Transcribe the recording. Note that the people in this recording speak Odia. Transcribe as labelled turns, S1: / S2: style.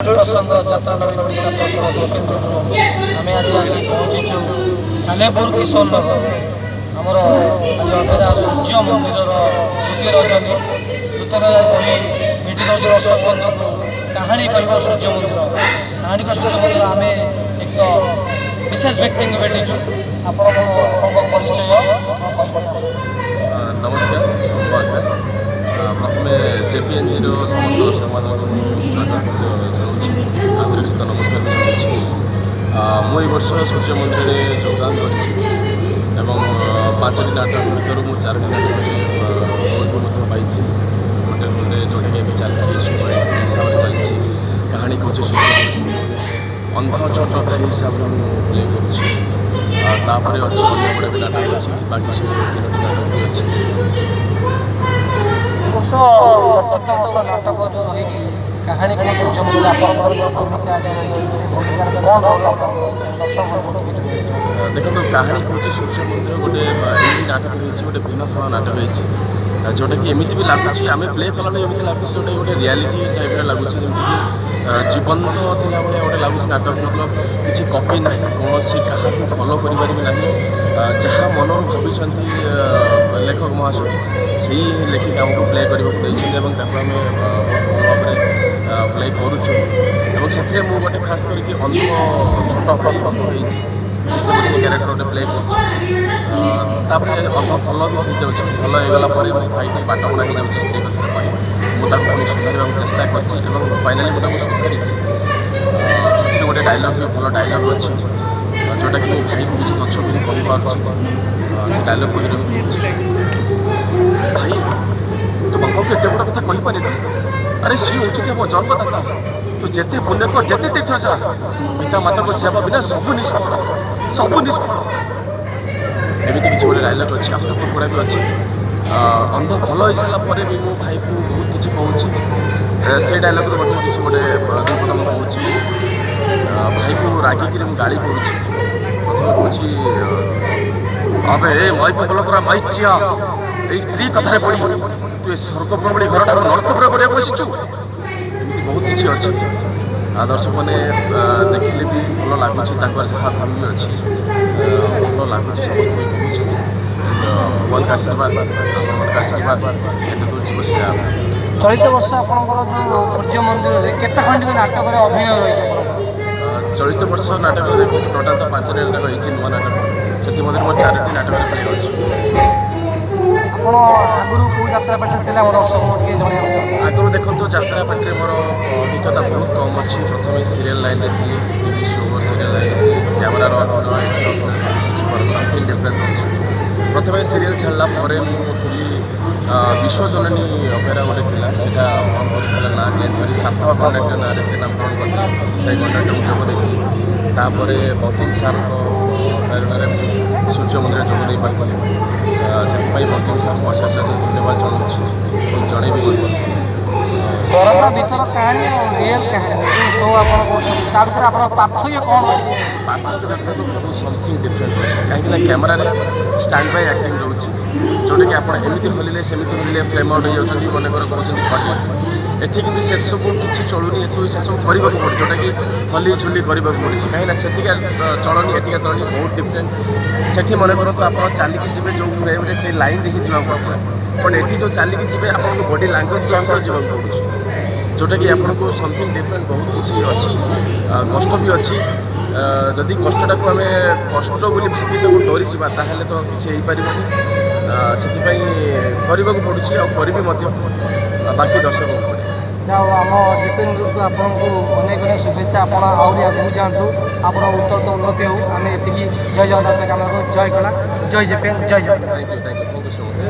S1: ପ୍ରସଙ୍ଗ ଯାତ୍ରା ନବୀନ ଓଡ଼ିଶା ପ୍ରଖର ଜ୍ୟୋତିନ୍ଦ୍ରପୁର। ଆମେ ଆଜି ଆସି ପହଞ୍ଚିଛୁ ସାଲେପୁର କିଶୋର ନଗର। ଆମର ଆଜି ଅପେରା ସୂର୍ଯ୍ୟ ମନ୍ଦିରର ଦ୍ୱିତୀୟ ରଜନୀ। ଦ୍ୱିତୀୟ ରଜନୀ ବହି ଭେଟି ଦେଉଛୁ ଦର୍ଶକ ବନ୍ଧୁକୁ। କାହାଣୀ କହିବ ସୂର୍ଯ୍ୟ ମନ୍ଦିର, କାହାଣୀ କହିବ ସୂର୍ଯ୍ୟ ମନ୍ଦିର। ଆମେ ଏକ ବିଶେଷ ବ୍ୟକ୍ତିଙ୍କୁ ଭେଟିଛୁ। ଆପଣଙ୍କ ପରିଚୟ ଆପଣ କହିପାରିବେ?
S2: ନମସ୍କାର, ମୁଁ ଆକାଶ। ପ୍ରଥମେ ଜେପିଏନ୍ଜିର ସମସ୍ତ ଦର୍ଶକମାନଙ୍କୁ ମୁଁ ସ୍ୱାଗତ ଜଣାଉଛି, ଆନ୍ତରିକ ସହିତ ନମସ୍କାର ବି ଜଣାଉଛି। ମୁଁ ଏଇ ବର୍ଷ ସୂର୍ଯ୍ୟ ମନ୍ଦିରରେ ଯୋଗଦାନ କରିଛି ଏବଂ ପାଞ୍ଚଟି ନାଟକ ଭିତରୁ ମୁଁ ଚାରୋଟି ନାଟକରେ ରୋଲ୍ ବି ମଧ୍ୟ ପାଇଛି। ଗୋଟେ ରୋଲ୍ରେ, ଯେଉଁଟାକି ଏବେ ଚାଲିଛି, ସୁପର ହିସାବରେ ଚାଲିଛି, କାହାଣୀ କହୁଛି ସୂର୍ଯ୍ୟ ମନ୍ଦିର, ଅନ୍ଧ ଛୋଟ ଭାଇ ହିସାବରେ ମୁଁ ପ୍ଲେ କରୁଛି। ତାପରେ ଅଛି ଅନ୍ୟ ଗୁଡ଼େ ବି ନାଟକ ଅଛି, ବାକି ସବୁ ତିନୋଟି ନାଟକ ବି ଅଛି।
S1: ଏ ବର୍ଷ ଚର୍ଚ୍ଚିତ ବର୍ଷ ନାଟକ ଯେଉଁ ରହିଛି କାହାଣୀ କଣ ସୂର୍ଯ୍ୟ ମନ୍ଦିର, ଆପଣଙ୍କର ଯେଉଁ ଭୂମିକା ଯେଉଁ ରହିଛି, ସେ ଭୂମିକାରେ କ'ଣ ରୋଲ୍ ଆପଣଙ୍କର ରହିଛି, ଦର୍ଶକ ବନ୍ଧୁ ଟିକେ ଜଣାଇବେ।
S2: ଦେଖନ୍ତୁ, କାହାଣୀ କହୁଛି ସୂର୍ଯ୍ୟ ମନ୍ଦିର ଗୋଟେ ଏମିତି ନାଟକ ହେଇଛି, ଗୋଟେ ଭିନ୍ନ ଧରଣ ନାଟକ ହେଇଛି, ଯେଉଁଟାକି ଏମିତି ବି ଲାଗୁଛି, ଆମେ ପ୍ଲେ କଲାବେଳେ ଏମିତି ଲାଗୁଛି ଯେଉଁଟାକି ଗୋଟେ ରିଆଲିଟି ଟାଇପ୍ର ଲାଗୁଛି, ଯେମିତିକି ଜୀବନ୍ତ ଥିଲା ଭଳିଆ ଗୋଟେ ଲାଗୁଛି ନାଟକ। ମତଲବ କିଛି କପି ନାହିଁ, କୌଣସି କାହାକୁ ଫଲୋ କରିପାରିବେ ନାହିଁ। ଯାହା ମନରୁ ଭାବିଛନ୍ତି ଲେଖକ ମହାଶୟ, ସେଇ ଲେଖିକି ଆମକୁ ପ୍ଲେ କରିବାକୁ ଦେଇଛନ୍ତି ଏବଂ ତାକୁ ଆମେ ବହୁତ ଭଲ ଭାବରେ ପ୍ଲେ କରୁଛୁ। ଏବଂ ସେଥିରେ ମୁଁ ଗୋଟେ ଖାସ୍ କରିକି ଅନ୍ଧ ଛୋଟ ଭାଇ ଅନ୍ଧ ହେଇଛି, ସେଥିରେ ମୁଁ ସେଇ କ୍ୟାରେକ୍ଟର ଗୋଟେ ପ୍ଲେ କରୁଛି। ତାପରେ ଅନ୍ଧ ଭଲ ବି ହେଇଯାଉଛି। ଭଲ ହେଇଗଲା ପରେ ମୋ ଭାଇଟି ବାଟବଣା ହେଇଯାଉଛି ସ୍ତ୍ରୀ କଥାରେ ପଡ଼ି। ମୁଁ ତାକୁ ପୁଣି ସୁଧାରିବାକୁ ଚେଷ୍ଟା କରିଛି ଏବଂ ଫାଇନାଲି ମୁଁ ତାକୁ ସୁଧାରିଛି। ସେଥିରେ ଗୋଟେ ଡାଇଲଗ୍ ବି, ଭଲ ଡାଇଲଗ୍ ଅଛି, ଯେଉଁଟାକି ମୋ ଭାଇକୁ କିଛି ତୁଚ୍ଛ କରି କହିପାରୁଛି। ସେ ଡାଇଲଗ୍ କହିବାକୁ କହୁଛି, "ଭାଇ, ତୁ ବାପାକୁ ଏତେ ବଡ଼ କଥା କହିପାରିଲୁ? ଆରେ, ସିଏ ହେଉଛନ୍ତି ଆମ ଜନ୍ମଦାତା। ତୁ ଯେତେ ପୁଣ୍ୟ କର, ଯେତେ ତୀର୍ଥ ଯା, ପିତା ମାତାଙ୍କ ସେବା ବିନା ସବୁ ନିଷ୍ଫଳ, ସବୁ ନିଷ୍ଫଳ।" ଏମିତି କିଛି ଗୋଟେ ଡାଇଲଗ୍ ଅଛି, ଆହୁରି ବହୁତ ଗୁଡ଼ା ବି ଅଛି। ଅନ୍ଧ ଭଲ ହେଇସାରିଲା ପରେ ବି ମୁଁ ଭାଇକୁ ବହୁତ କିଛି କହୁଛି। ସେଇ ଡାଇଲଗ୍ରୁ ମଧ୍ୟ କିଛି ଗୋଟେ ଦୁଇ ପଦ ମୁଁ କହୁଛି। ଭାଇକୁ ରାଗିକିରି ମୁଁ ଗାଳି କରୁଛି। ପ୍ରଥମେ କହୁଛି, "ଆବେ ଏ ମାଇପ ବଲକରା ମାଇଚିଆ, ଏଇ ସ୍ତ୍ରୀ କଥାରେ ପଡ଼ି ତୁ ଏ ସ୍ୱର୍ଗପୁର ଭଳି ଘରଟାକୁ ନରକପୁର କରିବାକୁ ବସିଛୁ।" ଏମିତି ବହୁତ କିଛି ଅଛି। ଆଉ ଦର୍ଶକମାନେ ଦେଖିଲେ ବି ଭଲ ଲାଗୁଛି। ତାଙ୍କର ଯାହା ଭ୍ୟୁ ବି ଅଛି, ଭଲ ଲାଗୁଛି, ସମସ୍ତେ ବି କହୁଛନ୍ତି। ଭଗବାନଙ୍କ ଆଶୀର୍ବାଦ, ଆପଣମାନଙ୍କ ଆଶୀର୍ବାଦ କେତେ ଦୂର ଯିବ ସେଇଟା।
S1: ଚଳିତ ବର୍ଷ ଆପଣଙ୍କର ଯେଉଁ ସୂର୍ଯ୍ୟ ମନ୍ଦିରରେ କେତେ ଖଣ୍ଡି ନାଟକରେ ଅଭିନୟ ରହିଛି ଆପଣଙ୍କର?
S2: ଚଳିତ ବର୍ଷ ନାଟକରେ ଦେଖନ୍ତୁ, ଟୋଟାଲ୍ ତ ପାଞ୍ଚଟି ନାଟକ ହେଇଛି ନୂଆ ନାଟକ, ସେଥିମଧ୍ୟରେ ମୋର ଚାରୋଟି ନାଟକରେ ପ୍ଲେ ଅଛି।
S1: ଆପଣ ଆଗରୁ କେଉଁ ଯାତ୍ରା ପାର୍ଟିରେ ଥିଲେ, ଆମ ଦର୍ଶକଙ୍କୁ ଟିକେ ଜଣାଇବାକୁ ଚାହୁଁଛନ୍ତି?
S2: ଆଗରୁ ଦେଖନ୍ତୁ, ଯାତ୍ରା ପାର୍ଟିରେ ମୋର ଅଭିଜ୍ଞତା ବହୁତ କମ୍ ଅଛି। ପ୍ରଥମେ ସିରିଏଲ୍ ଲାଇନ୍ରେ ଥିଲି, ଟିଭି ଶୋ ସିରିଏଲ୍ ଲାଇନ୍ରେ ଥିଲି। କ୍ୟାମେରାର ଅଭିନୟ, ଏଠି ଅଭିନୟ ସମଥିଙ୍ଗ ଡିଫରେଣ୍ଟ ରହୁଛି। ପ୍ରଥମେ ସିରିଏଲ୍ ଛାଡ଼ିଲା ପରେ ମୁଁ ଥିଲି ବିଶ୍ୱଜନନୀ ଅପେରା ଗୋଟେ ଥିଲା, ସେଇଟା ବନ୍ଦ କରିଥିଲା, ନାଁ ଚେଞ୍ଜ କରି ସାର୍ଥକ କଣ୍ଡକ୍ଟର ନାଁରେ ସେ ନାମକରଣ କରିଥିଲେ। ସେଇ କଣ୍ଡକ୍ଟର ମୁଁ ଯୋଗ ଦେଇଥିଲି। ତାପରେ ବଙ୍କିମ ସାର୍ଙ୍କ ପ୍ରେରଣାରେ ମୁଁ ସୂର୍ଯ୍ୟ ମନ୍ଦିରରେ ଯୋଗ ଦେଇପାରିଥିଲି। ସେଥିପାଇଁ ବଙ୍କିମ ସାର୍ଙ୍କୁ ଅଶେଷ ଅଶେଷ ଧନ୍ୟବାଦ ଜଣାଉଛି ଏବଂ ଜଣେଇବି ମଧ୍ୟ।
S1: ପରଦା ଭିତର କାହାଣୀ ଆଉ ରିଏଲ୍ କାହାଣୀ ଯେଉଁ ଶୋ ଆପଣ କରୁଛନ୍ତି, ତା ଭିତରେ ଆପଣ ପାର୍ଥକ୍ୟ କ'ଣ ରହିଛି?
S2: ପାର୍ଥକ୍ୟ ଦେଖନ୍ତୁ, ବହୁତ ସମଥିଙ୍ଗ ଡିଫରେଣ୍ଟ ଅଛି। କାହିଁକିନା କ୍ୟାମେରାରେ ଷ୍ଟାଣ୍ଡ ବାଇ ଆକ୍ଟିଂ ରହୁଛି, ଯେଉଁଟାକି ଆପଣ ଏମିତି ହଲିଲେ, ସେମିତି ହଲିଲେ ଫ୍ରେମ୍ ଆଉଟ୍ ହେଇଯାଉଛନ୍ତି, ମନେକର କହୁଛନ୍ତି କଟ୍। ଏଠି କିନ୍ତୁ ସେସବୁ କିଛି ଚଳୁନି। ଏସବୁ ସେସବୁ କରିବାକୁ ପଡ଼ୁଛି, ଯେଉଁଟାକି ହଲି ଝୁଲି କରିବାକୁ ପଡ଼ୁଛି। କାହିଁକିନା ସେଠିକା ଚଳଣି, ଏଠିକା ଚଳଣି ବହୁତ ଡିଫରେଣ୍ଟ। ସେଠି ମନେ କରନ୍ତୁ ଆପଣ ଚାଲିକି ଯିବେ, ଯେଉଁ ଫ୍ରେମ୍ରେ ସେଇ ଲାଇନ୍ରେ ହିଁ ଯିବାକୁ ପଡ଼ୁଥିଲା। ବଟ୍ ଏଠି ଯେଉଁ ଚାଲିକି ଯିବେ, ଆପଣଙ୍କୁ ବଡି ଲାଙ୍ଗୁଏଜ୍ ସହିତ ଯିବାକୁ ପଡ଼ୁଛି, ଯେଉଁଟାକି ଆପଣଙ୍କୁ ସମଥିଙ୍ଗ ଡିଫରେଣ୍ଟ ବହୁତ କିଛି ଅଛି। କଷ୍ଟ ବି ଅଛି। ଯଦି କଷ୍ଟଟାକୁ ଆମେ କଷ୍ଟ ବୋଲି ଭାବି ତାକୁ ଡରିଯିବା, ତାହେଲେ ତ କିଛି ହେଇପାରିବନି। ସେଥିପାଇଁ କରିବାକୁ ପଡ଼ୁଛି ଆଉ କରିବି ମଧ୍ୟ। ବାକି ଦର୍ଶକଙ୍କ ଉପରେ।
S1: ଯାଉ, ଆମ ଜେପିଏନ୍ ଗ୍ରୁପ୍ ତ ଆପଣଙ୍କୁ ଅନେକ ଅନେକ ଶୁଭେଚ୍ଛା। ଆପଣ ଆହୁରି ଆଗକୁ ଯାଆନ୍ତୁ, ଆପଣ ଉତ୍ତର ତ ଉନ୍ନତି ହେଉ, ଆମେ ଏତିକି। ଜୟ ଜଗନ୍ନାଥ କାମନା କରୁ। ଜୟ କଳା, ଜୟ ଜେପିଏନ୍, ଜୟ Jagannath.
S2: Thank you, thank you, thank you so much.